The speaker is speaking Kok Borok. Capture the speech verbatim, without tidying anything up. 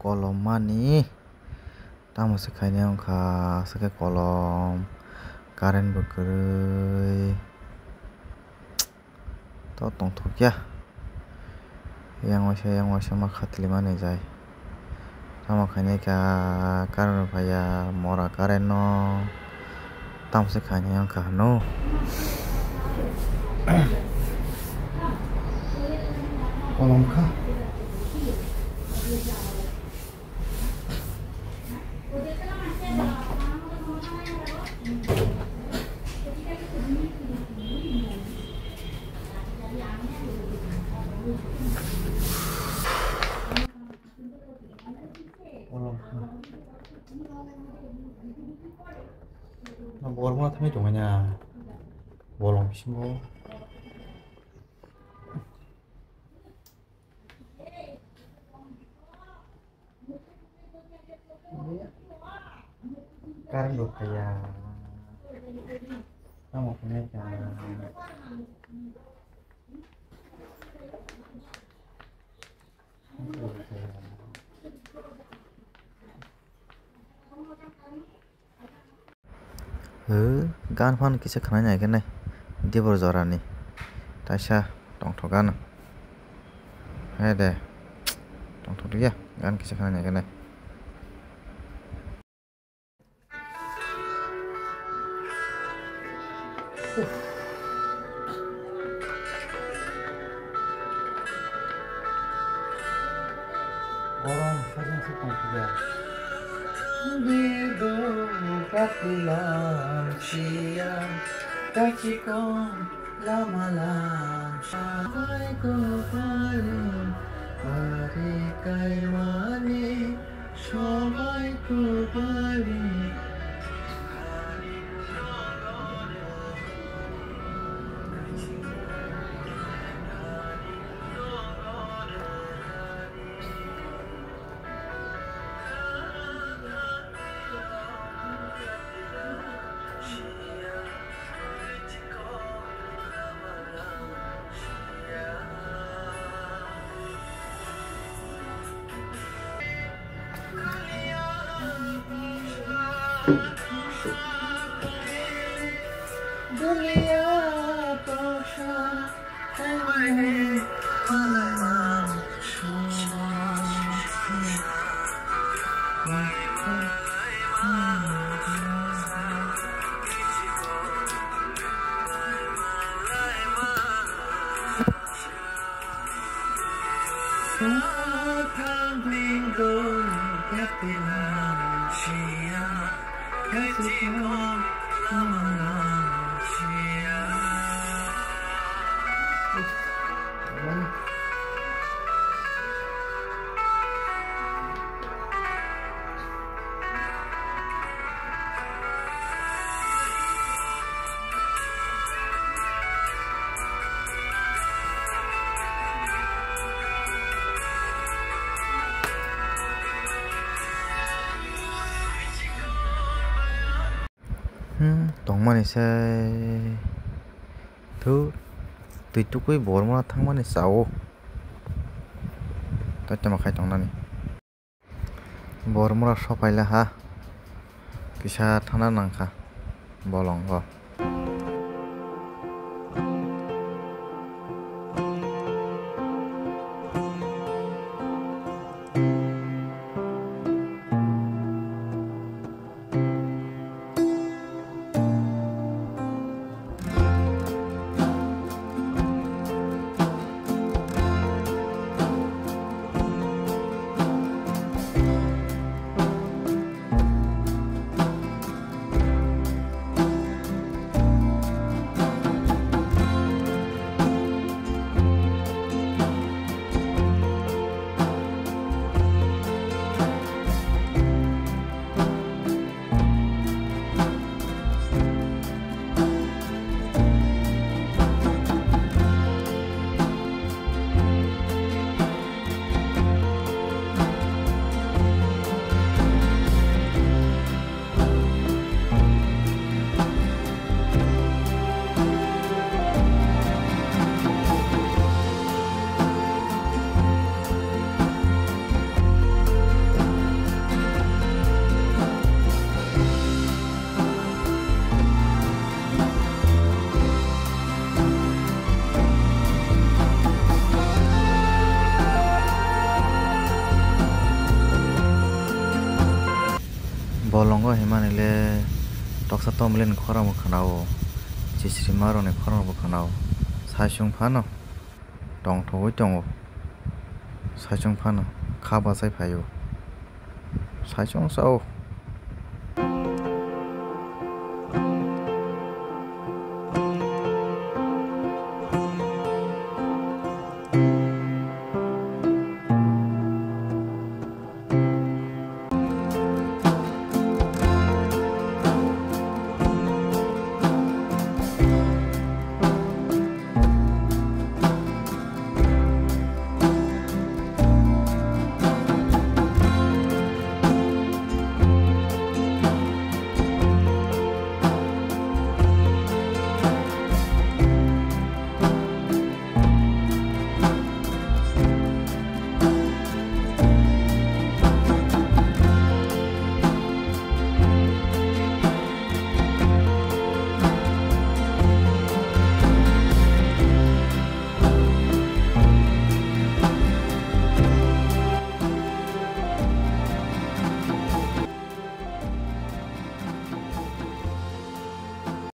Kolom mani tamo se khainai wngkha, aswk khe kolom, current bo kwrwi. To tongthokya. Yang waisa, yang waisa ma khatli mani jai. Tamo khainai kha current rok phaiya, mora current no. Tamo se khainai wngkha hano. Kolom kha. Borma thangwi tongmani ang bolong bisingo. Current bo phaiya. Tamo phunai ka. Hw, gan phan kisa khwnai nai khe nai. Debor jorani. Taisa tongthok gana. He de. Tongthok ya, gan kisa khwnai nai khe nai. Borom sajang se tongthok ya. Bidu kapilam siya kachikon lama lam sabai ko pari pari kaimani sabai ko pari. Hmm, tongmani se. Thu, twi tukui bormona thangmani chao. Tei tamo khai tongnani. Bormora sopaila ha. Kisa thana nangkha. Bolongo. Bolongo himani le toksa tomlin khorang bo khwnao, chisrima rokni khorang bo khwnao. Saichung phano tongthogwi tongo, saichung phano kha bachai phaio, saichung sao.